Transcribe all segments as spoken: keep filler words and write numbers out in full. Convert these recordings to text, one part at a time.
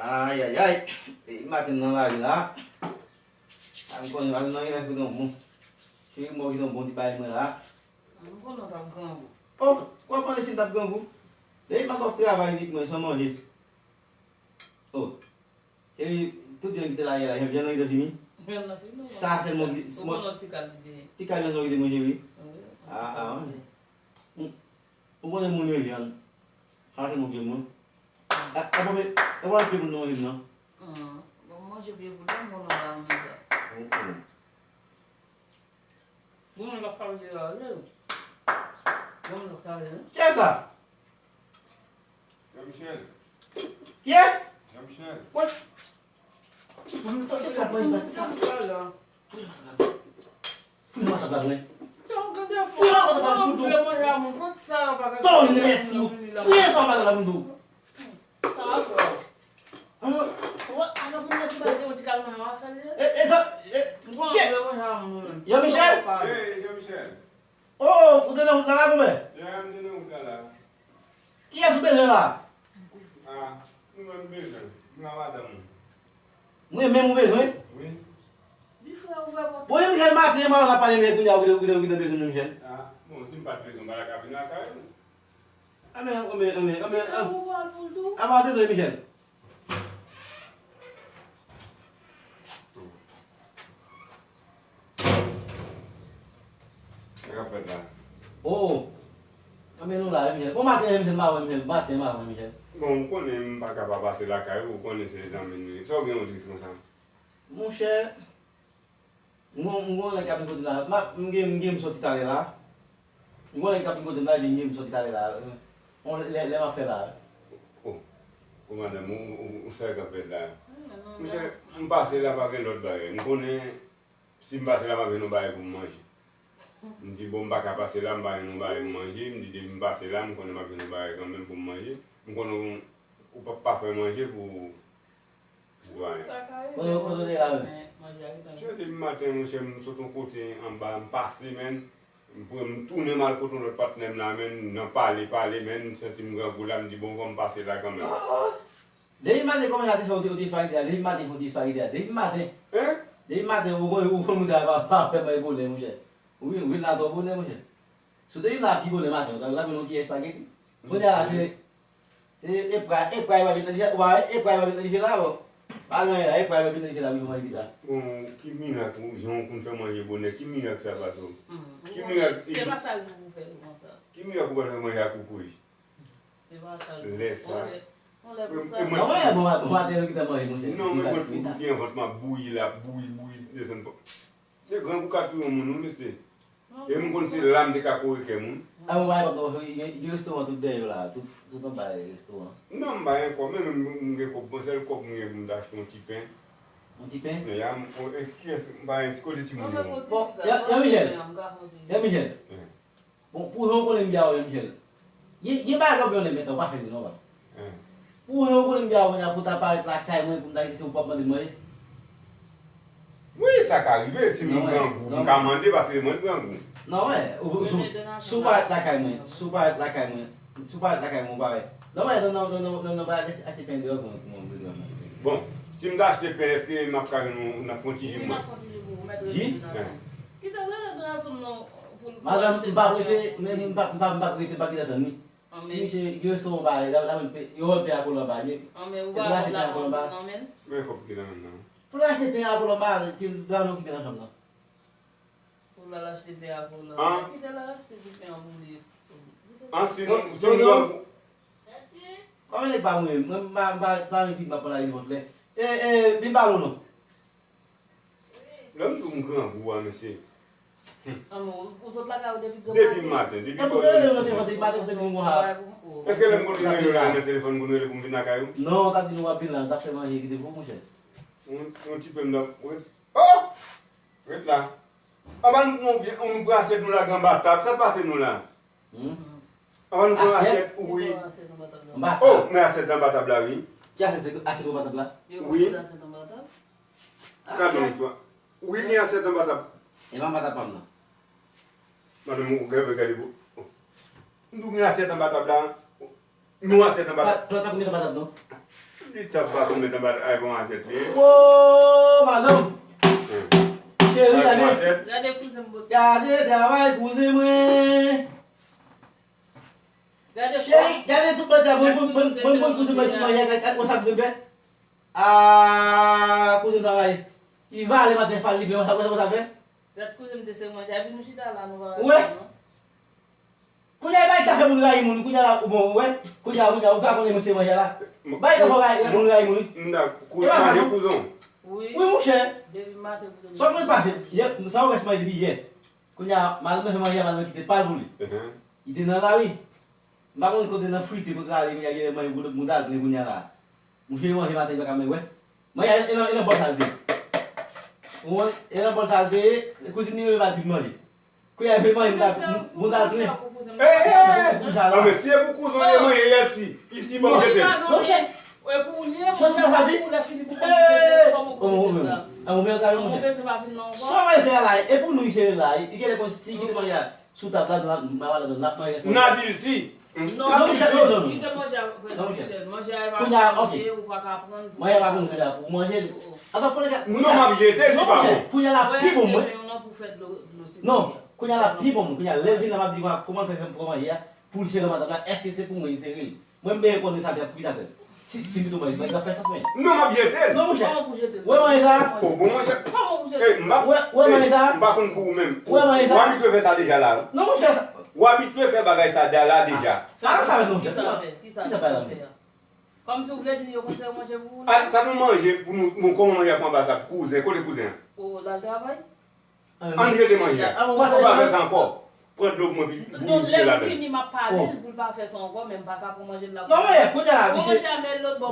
Ayayay. E maten nan lari la. A, m konnen maten nan gen lè ki gen yon bon. Cheri m ki gen yon bon ti bagay mwen la. M konnen w t ap grangou. Oh, w ap mande si m t ap grangou? Depi maten w ap travay vit mwen san manje. Oh. Cheri, tout vyann ki te lage la, vyann nan gentan fini? Vyann nan fini. Sa sèlman ki... Ou konnen ti kal li te ye. Ti kal vyann nan ki te manje wi. Wi. Ah, ah, wi. Ou konnen moun yo vyann. Sa se moun ki moun. A, a, bon, men, e wè pye pou nou menm nan. Hmm. Bon, manje pye pou nou, moun nan pa renmen sa. Oh, oh. Bon, men pa fawouye la, wi. Bon, men pa fawouye, wi. Kiyès sa? Jean Michel. Kiyès? Jean Michel. What? Bon, men, tò, se ka mwen bat sa. Voilà. Pou yo pa sa la. Fouye matab la mwen. Fouye matab la mwen. Fouye matab la mwen. Fouye sa matab la mwen. Sa a fè. Alò. Wè, alò, pou mwen, si pa te yon ti kalman, w a fè l, e, e, sa, e, m konnen ke, w vle manje a moun, ou menm. Jean Michel? Hey, Jean Michel. Oh, ou te nan wout la, la, konbyen? Yeah, m te nan wout la, la. Kiyès ou bezwen la? Ah, nou menm bezwen. M la madanm ou. Mwen menm ou bezwen? Wi. Di frè ouvè pòt. Bon, Michel, maten, mwen la pale, men kounye a, ou te, ou te, ou te bezwen, Michel. Ah, bon, si m pa t bezwen, m pa ta ka vin lakay ou. Anben, anben, anben, anben. Li ka pou pral pou l tou. Apa w te dwe, Michel? Sa k ap fèt la? Oh! Anben nou la, wi, Michel. Bon maten, Michel, m pa wè, Michel. Maten, m pa wè, Michel. Bon, ou konnen m pa ka pa pase lakay ou, ou konnen se zanmi nou ye. Sa w gen yon tris konsa? Monchè, m gon, m gon nèg k ap vin kote m la. M ap, m gen, m gen m soti talè la. M gon nèg k ap vin kote m la, epi m gen m soti talè la. Bon, lè, lè m ap fè la. Oh, oh, madanm, ou, ou, ou sa k ap fèt la? Monchè, m pase la pa gen lòt bagay. M konnen si m pase la, m ap jwenn yon bagay pou m manje. M di, bon, m pa ka pase la, m pa jwenn yon bagay pou m manje. M di, depi m pase la, m konnen m ap jwenn yon bagay kanmenm pou m manje. M konnen ou, ou p ap pa fè manje pou Sitwayen. Kote, kote w te ye la menm? Manje a gentan. Depi maten, monchè, m sot yon kote anba, m pase, menn. M pran, m tounen m al kote yon lòt patnè m la, menn, nan pale, pale, menn, m santi m grangou la, m di, bon, fò m pase la kanmenm. Oh, oh. Depi maten, kòman sa te fè ou te, ou te espageti la? Depi maten, ou te espageti la? Depi maten. Hein? Depi maten, ou konn, ou konn moun sa pa, pa fè manje bonè, monchè. Ou vin, ou vin la twò bonè, monchè. Si w te vin la pi bonè maten, ou ta, ou ta vin yon kiyè espageti. Kounye a la, se Se e pray, e pray w ap met nan dife, ou pa wè, e pray w ap met nan dife la, bon. Pa gen anyen la, e pray w ap met nan dife la, wi, pou manje pita. Bon, ki mirak ou, jan ou konn fè manje bonè, ki mirak sa pase w? Ki mirak, se pa chak jou pou fè tou konsa. Ki mirak ou pa fè manje a koukouy? Se pa chak jou. Lè sa. Yon lè, yon lè pou sa. Bon, mwen, bon, bon maten, nou gentan manje, monchè. Non, mwen, mwen, pou byen vant, m ap bouyi la, bouyi, bouyi, desann fò. Se grangou ka touye yon moun, wi, mesye. E m konn se la m te ka kore kè moun. A, mwen pa konn, gen, gen restoran tout dèyè yo la, tout, tout anba restoran. Non, m pa gen kòb, menm m, m gen kòb, bon, sèl kòb m gen pou m ta achte yon ti pen. Yon ti pen? Men ya, m, o, e kiyès, m pa gen ti kote timoun yo. Bon, Jean, Jean Michel. Jean Michel. Bon, pou jan w konnen m byen avè w, Michel. Gen, gen bagay lè w byen w nèg mèt la, ou pa fè li non, papa. Pou jan w konnen m byen avè w, pou w ta parèt lakay mwen, pou m ta kite se ou p ap mande m manje. Wi, sa ka rive, si m grangou, m ka mande, paske mwen grangou. Non, wè, ou, ou, si, si w parèt lakay mwen, si w parèt lakay mwen, si w parèt lakay mwen, ou parèt. Non, wè, non, non, non, non, non, non, pa achte, achte pen deyò pou mwen, pou mwen, pou mwen. Bon, si m ta achte pen, èske m ap ka jwenn yon, n ap fè yon ti ji mwen? Wi, n ap fè yon ti ji pou ou, mèt rete vin ansanm. Kite l rete vin ansanm non, pou l, pou l achte pen. Madanm, m p ap rete, men m p ap, m p ap, m p ap rete, m p ap kite atann li. Si misye gen restoran ba, l ap, l ap, yo wè pen a kole anba, li, epi l achte pen a kole anba. Men kòb ki nan men nan. Pou l achte pen a kole anba, ti dwa nou ki pen nan chanm nan. Pou l al achte pen a kole anba. Kite l al achte ti pen an pou li. An si nou, si nou. Kòman nèg pa mwen, mwen, m pa, m pa, m pa vin vit, m ap pran lari nenpòt lè. E, e, vin pale w non. Lè m di w m grangou a, mesye. Depi maten, depi. Èske lè m konn rele w la nan telefòn, m konn rele pou m vin lakay ou? Non, w t ap di nou w ap vin la, nou t ap fè manje, kite pou ou, monchè. Yon, yon ti pen m t ap, ret. Oh! Ret la. Anba nou pran yon vye, nou pran asyèt nou lage anba tab, sa k pase nou la? Hmm? Anba nou pran asyèt, wi. Anba tab. Oh, men asyèt anba tab la, wi. Ki asyèt, se asyèt anba tab la? Wi. Gade yon istwa. Wi, gen asyèt anba tab. E pa anba tab pa m nan. Madanm, ou gade, gade pou. M di w gen asyèt anba tab la. Men asyèt anba tab. Plas la pou met anba tab non. Pitit sa pa konn met anba ay bon machèt li. Wo, madanm. Cheri, gade. Gade kouzen m bòt. Gade travay kouzen mwen. Gade. Cheri, gade tout bòt la. Bon, bon, bon, bon, bon, kouzen mwen, tout mwen, gade, gade, gade, sa kouzen fè. Ah, kouzen travay. Li vale maten fal, li ble, wè sa, wè sa, wè sa fè. Gad kouzen m te se manje, epi nou chita la, nou pa wè non. Kounye a, bay ka fè moun rayi moun, kounye a la, ou bon, ou wè, kounye a, kounye a, ou ka konnen moun se manje la. Bay ka fè rayi, moun rayi moun, wi. M ta kou-, manje kouzon. Wi. Wi, monchè. Depi maten, kouzon. Sa mwen pase, yè, sa mwen pase manje depi yè. Kounye a, madanm nan fè manje a, madanm nan kite l pa l pou li. Li te nan lari. M pa konn kote nan frite, kote l ale, kounye a, li manje boudal, kounye a la. Monchè, li manje maten, li pa ka menm wè. Mwen, e nan, e nan bòl sa l te ye. Ou konprann? E nan bòl sa l te ye, kouzin li menm pa t vin manje. Kounye a, vin manje, m ta, m, m ta plen. Ey, ey, ey, ey. Sa, men si e pou kouzon li manje, yè si, isi, ban m jete l. Non, monchè. Chans la, sa di. Ey, ey, ey. Bon, bon, bon. A, bon, men sa, monchè. Sa w al fè la, e pou nou, isi la, li genlè konn si, kite manje a. Sou tab la, nou ap, nou ap, nou ap manje. N a di l si. Non, non, monchè, non, non, non. Kite manje a, non, monchè. Manje a, e pa pou manje, ou pa ka pran l pou manje. Manje a pa pou manje, pou manje l. Atò, kounye a, non, m ap jete l, li pa bon. Kounye a la pi bon, mwen. Non, kounye a la pi bon, kounye a, lè l vin la, m ap di, kòman l fè fè m pran manje a, pou l sere nan tab la, èske se pou mwen, li sere l? Mwen, m bezwen konnen sa fè, poukisa l fè l. Si, si m pito manje, manje pa fè sans mwen. Non, m ap jete l. Non, monchè. Kòman pou jete l? Wè manje sa? O, bon manje. Kòman pou jete l? Ey, m pa, wè manje sa? M pa konn pou ou menm. Wè manje sa? Ou abitye fè sa deja la, wi. Non, monchè, sa. Ou abitye fè bagay sa da la deja. A, sa, non, monchè. Kisa fè? Kisa fè? Kòmsi ou vle di yo konn sere manje pou ou? A, sa nou manje pou nou, bon, kòman manje a fè anba sa? Kouzen, kote kouzen an? O, l al travay. Ann jete manje a. Ou pa fè sa ankò. Pran dlo pou mwen, pi pou misye ladann. Non, lè m fini, m ap pale l pou l pa fè sa ankò, men m pa ka pran manje l la. Non, men, kounye a la, misye,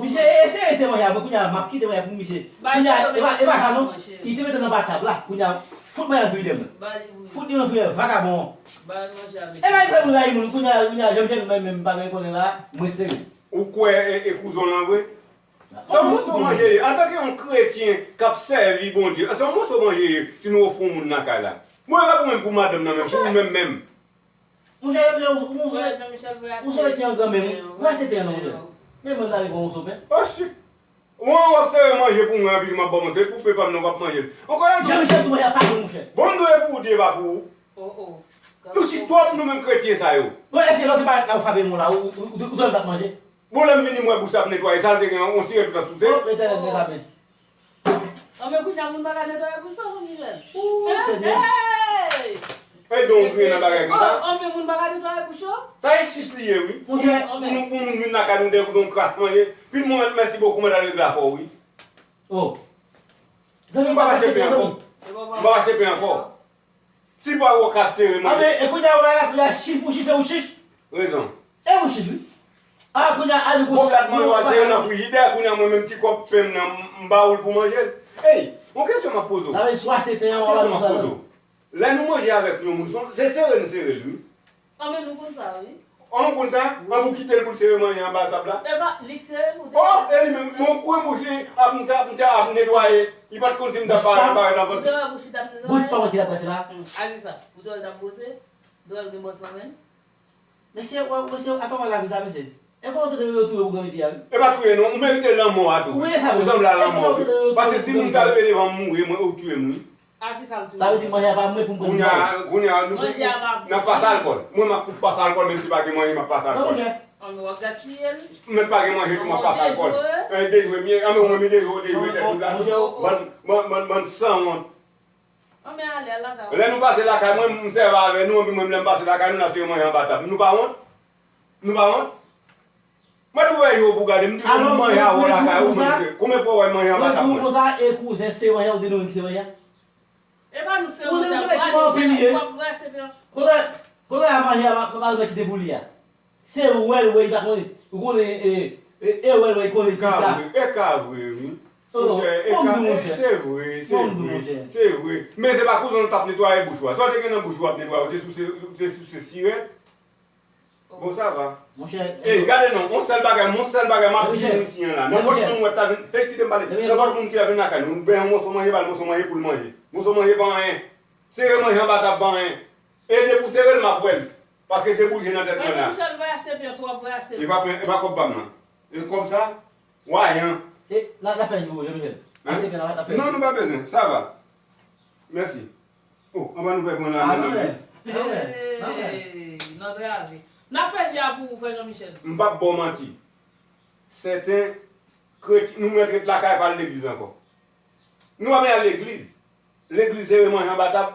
misye eseye se manje a, men kounye a la, m ap kite manje a pou misye. Kounye a, e pa, e pa sa non. Li te mete l anba tab la, kounye a, fout manje a nan frijidè mwen. Fout li nan frijidè, vakabon. E pa li fè moun rayi moun, kounye a, kounye a, jan m jwenn mwen menm, m pa gen konnen la, mwen sere. Ou kwè e, e kouzon lan vre? Se yon moso manje ye. Antanke yon kretyen k ap sèvi Bondye, se yon moso manje ye si nou ofri yon moun nan kay la. Mwen, e pa pou mwen, pou madanm nan menm, pou ou menm menm. Monchè, monchè, monchè, monchè, monchè, ki an granmen, monchè. Vwachte pen an non, monchè. Men mwen, m ta vle pran yon moso pen. Oh, shit. Mwen, w ap sere manje pou mwen, epi m ap ba w manje. Se pou pepa m nan w ap manje l. Ankò yon Jean Michel tou manje a pa bon, monchè. Bon, m dwe pou ou, de pa pou ou. Nou chich twòp, nou menm kretyen sa yo. Bon, èske lè w te parèt la, ou frape men w la, ou, ou, ou, ou, ou t ap manje? Bon, lè m vini, m wè bouch ap netwaye, sa l te gen yon sirèt ou t ap souse? Oh, Letènèl, mezanmi. Anben, kounye a, moun pa ka netwaye bouch yo, Michel. Ooh, Senyè. Ey! Ey, don ou griyen nan bagay konsa. Oh, anben, moun pa ka netwaye bouch yo? Sa e chich li ye, wi. Pou nou, pou nou vin lakay nou, dèyè nou kras manje. Pi moun mèt mèsi bokou, mwen t al regle afè w, wi. Oh. M pa mache pen ankò. M pa mache pen ankò. Si pa wè w ka sere manje. Anben, e kounye a, w al lakay la, chich pou chich, se ou chich. Rezon. E ou chich, wi. A, kounye a, al gwo. Bon, gad manje w a sere nan frijidè, kounye a, mwen menm ti kòb pen m nan, m, m ba ou l pou manje l. Ey, yon kesyon m ap poze w. Sa vle di, si w achte pen an, w al manje sa. Lè nou manje avèk yon moun, se, se sere n sere l, wi. Anben, nou konn sa, wi. An, ou konn sa? Wi. An, pou kite l pou l sere manje anba tab la? E pa, li k sere l, ou te... Oh, e li menm, bon, kwen bouch li ap, m t ap, m t ap netwaye. Li pa t konn si m t ap ba l nan vant. Ou te wè bouch li t ap netwaye? Bouch pa mwen ki t ap prese la. Hmm, a ki sa? Ou te wè l t ap bwose? Dwèl gen bwòs nan men l? Mesye, wè, mesye, atò wè lavi sa, mesye. E kòman w tande yo touye pou granmesi a, wi? E pa touye non, ou merite lanmò a tou. Ou sanble a lanmò, wi. Paske si moun sa rive devan m mouri, mwen, ou touye m, wi. A ki sa l touye? Sa vle di manje a pa mwen pou m pran. Kounye a, kounye a, nou fè, n ap pase alkòl. Mwen, m ap fout pase alkòl, menm si pa gen manje, m ap pase alkòl. Non, monchè. Ann, w ap gaspiye l. Menm pa gen manje tou, m ap pase alkòl. Ey, dejwe m ye, anben, ou menm dejwe, ou dejwe tèt ou la. Bann, bann, bann, bann sanwont. Anben, ale, al lakay ou. Lè nou pase lakay mwen, m sèvi avè nou, anpi mwen, lè m pase lakay nou, n ap sere manje anba tab. Nou pa wont? Nou pa wont? Mwen tou wè yo pou gade, m di, bon, manje avè w lakay ou, mwen di, konbyen fwa w wè manje anba tab mwen? Mwen di w konsa, e kouzen, se manje a, ou te di mwen ki se manje a? E pa nou se manje a, w ap vle achte pen an. Kote, kote a manje a, m, m al mwen kite pou li a? Se wè l wè, li pa konnen. Ou konnen, e, e, e wè l wè, li konnen pita. E ka vre, wi. Monchè, e ka, e, se vre, se vre, se vre. Men se pa kouzen w t ap netwaye bouch ou a. Sa w te gen nan bouch ou w ap netwaye, ou te souse, ou te souse sirèt? Bon, sa va. Monchè, e, gade non, yon sèl bagay, yon sèl bagay m ap di moun si an la. Nenpòt moun wè ta vin, e, kite m pale. Nenpòt moun ki ap vin lakay nou, ben yon moso manje, ba l moso manje pou l manje. Moso manje pa anyen. Sere manje anba tab pa anyen. E depi w sere l, m ap wè l. Paske se boulye nan tèt mwen la. Michel va achte pyès, w ap va achte. E pa pen, e pa kòb pa m nan. E kòb sa, Wayan. E, n a, n a fè jou, Jean Michel. Hein? N a te fè, n a, n a fè Non, jou. Nou pa bezwen. Sa va. Mèsi. Oh, anba nou fè pran la Ah, men non, men. Non, men. Non, men. Hey, nan trave. N a fè jou a pou ou, frè Jean Michel. M p ap ba w manti. Sèten kretyen, nou mèt ret lakay pa al legliz ankò. Nou pa mèt al legliz. Legliz se remanje anba tab.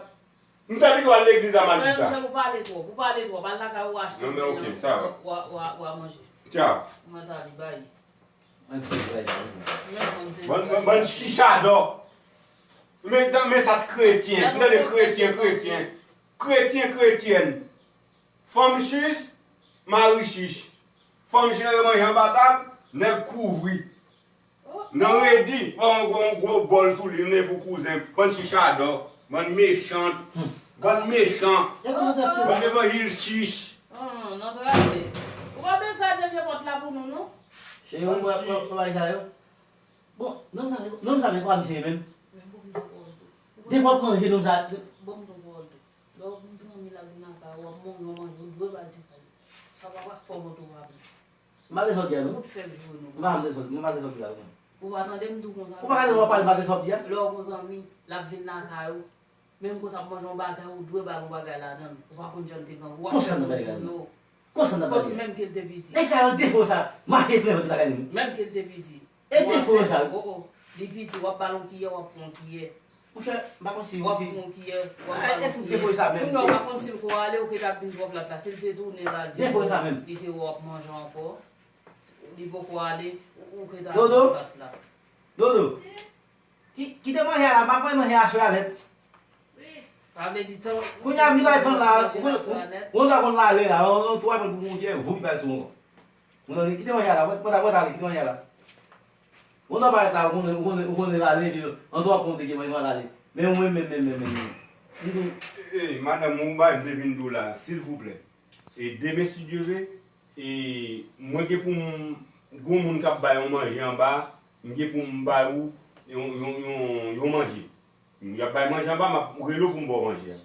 M ta pito al legliz la, m al di sa. Frè Michel, ou pale twòp, ou pale twòp. Al lakay ou achte Non, men ok, sa va. Wa, wa, wa manje. Tchao. Mwen ta li bay. Mwen se bagay sa, mwen se. Bann, bann, bann chichadò. Men, men sa t kretyen. M tande kretyen, kretyen. Kretyen, kretyèn. Fanm chich, mari chich. Fanm jere manje anba tab, nèg kouvri. Nan redi, pran yon gwo, gwo bòl sou li, men pou kouzen, bann chichadò, bann mechan, bann mechan, bann levanjil chich. Hum, nan trave. Ou pa byen kraze vye pòt la pou nou, non? Cheri, ou wè, wè, wè bagay sa yo? Bon, nonm sa, nonm sa, men kwa misye ye menm? Men bon, m te wè l tou. Defwa w ap manje nonm sa. Bon, m te wè l tou. Lè w gon zanmi l ap vin lakay ou, w ap manje, w manje, ou dwe ba l ti kal. Sa pa, pa fò mwen tou, pa byen. M pa te sòti a, non. Ou t fè l joure nou. M pa, m te sòti, m pa te sòti a, non. Ou pa tande m di w konsa? Ou pa tande w ap pale, m pa te sòti a? Lè w gon zanmi, l ap vin lakay ou, menm ke w t ap manje yon bagay, ou dwe ba l yon bagay ladan l. Ou pa konn jan l te grangou, w ap fè moun pou yo. Konsa n ap pale. Konsa n ap pale. Menm ke l te piti. Nèg sa yo defo sa, mache plen vant lakay nou. Menm ke l te piti. E defo yo sa wi. Oh, oh. Li piti, w ap ba l yon kiyè, w ap pran yon kiyè. Monchè, m pa konn si w ap pran yon kiyè, w ap ba l yon kiyè. Kounye a w pa konn si l ko ale, ou gentan ap vin pran plat la. Si l te tounen la, li te wè w ap manje ankò. Li poko ale, ou, ou gentan ap pran plat la. Dodo. Dodo. Ki, kite manje a la, m ap manje manje a aswè a nèt. Sa vle di tan. Kounye a, m li bay pann la, ou konn, ou, ou konn lale la, ou, ou twò pran pou moun kiyè, voup li bay sou mwen. Moun nan kite manje a la, mwen, mwen ta, mwen ta ale, kite manje a la. Moun nan parèt la, ou konnen, ou konnen, ou konnen lale, epi an twò konte ke manje a lale. Men ou menm, menm, menm, menm, menm, menm. M di w. Ey, madanm, ou bay m te vin di w la, silvouplè. E demen, si Dye ve, e mwen gen pou m, gon moun k ap bay yon manje anba, m gen pou m bay ou yon, yon, yon, yon manje. Y ap bay manje anba, m ap rele w pou m ba w manje a.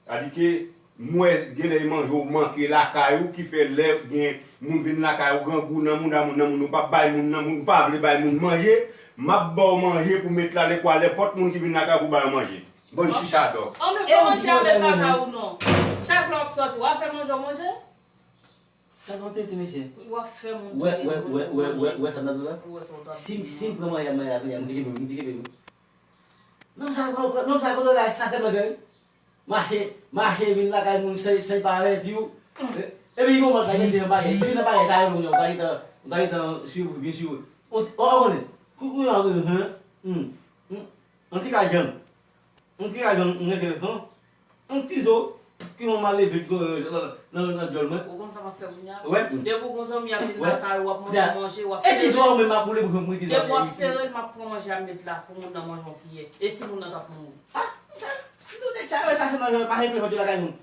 Sa di ke m wè genlè e manje w manke lakay ou, ki fè lè gen moun vin lakay ou, grangou nan mouda moun nan, moun ou p ap bay moun nan, moun ou pa vle bay moun manje, m ap ba w manje pou met la, lè kwa, lè pòt moun ki vin lakay ou pou ba yo manje. Bann chichadò. An men, pa manje avèk lakay ou non. Chak lè w ap sòti, w a fè manje w manje? Gad yon tete, mesye. W ap fè moun touye moun pou manje. Wè, wè, wè, wè, wè sa m t ap di w la? Ou wè sa w t ap di w la? Si, si m pran manje a, manje a, manje a, m pike pye m, m pike pye m. Nonm sa, nonm sa, kote w la, sa sèlman fè, wi. Mache, mache vin lakay moun san, san pa avèti w. E, epi yon mòd bagay, se yon bagay. Epi nan bagay sa yo, moun yo, ou ta gentan, ou ta gentan swiv, byen swiv. Ou, ou, ou konnen. Kou, kou, yon, hmm, hmm, hmm. An ti ka janm. Yon ti ka janm, hmm, hmm. Yon ti zo, ki yon mal leve, ki, euh, nan, nan, nan dyòl mwen. Ou konn sa m ap fè kounye a? Wè. Depi w gon zanmi ap vin lakay ou, w ap mande manje, w ap sere l. E ti zo a, ou menm ap boule bouch mwen, ti zo a. Depi w ap sere l, m ap pran manje a, m met la pou moun nan manje yon kiyè. E si moun nan t ap mouri? Ah, m di w nèg sa yo, sa se manje, pa gen pye fòti lakay moun.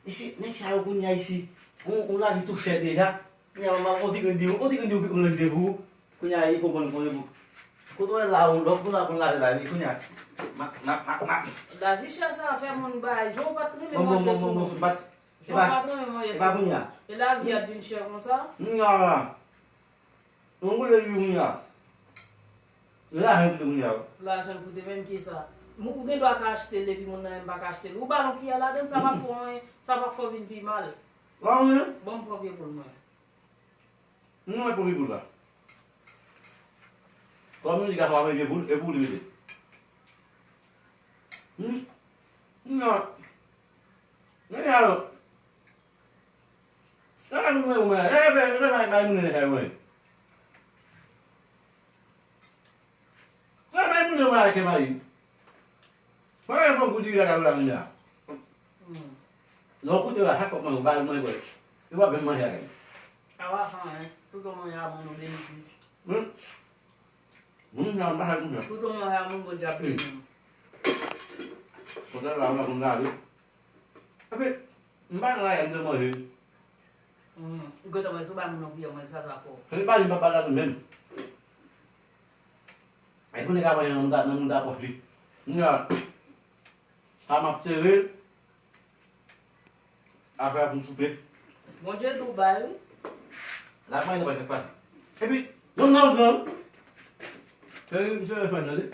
Mesye, nèg sa yo kounye a isi, yon, yon lavi tou chè deja. Kounye a, yon ti grenn di, yon ti grenn di, yon pik moun nan kite pou ou. Kounye a, li konprann konnen pou. Kote w wè la, yon lòt moun la konn lave lavi, kounye a. Ma, ma, ma, ma. Lavi chè sa fè moun bay, jan w pa t renmen manje sou moun. Jan w pa t renmen manje sou moun. E lavi a t vin chè konsa? Non, non. Yon goud li kounye a. Lajan koute kounye a. Lajan koute menm ki sa. Ou gen dwa ka achte l epi moun nan menm pa ka achte l. Ou ba l yon kiyè ladan l, sa pa fè w anyen, sa pa fè w vin pi mal. Bon, m pran pye poul mwen. Nou wè pran pye poul la. Kòm nou di gason pa manje pye poul, e pou li mete. Hmm? Non. Men alò. Sa ka nou mwen mwen. Lè fè, lè fè, bay moun nan fè mwen. Sa bay moun nan mwen ak mari. Mwen fè fon kou diri la ka la mwen la. Lè w koute la, chak fwa mwen, ou bay mwen vre. Ou pa menm manje ak li. Sa pa fè anyen. Tout yon manje a moun ou benefis. Hmm? Moun nan pa sa konsa. Tout yon manje a moun Bondye ap beni. Konsa la, ou la konn lave. Epi, m pa nan lage m te manje. Hmm, ou gentan manje, si w bay moun nan kiyè manje sa, sa fò. Se pa li m pa ba l la tou menm. E pou nèg a manje nan mouda, nan mouda pòch li. Kounye a, sa m ap sere l. Afè a pou m soupe. Bondye di w bay, wi. La ap manje nan paj nan fache. Epi, yon nan gran. Fè misye fè nan li.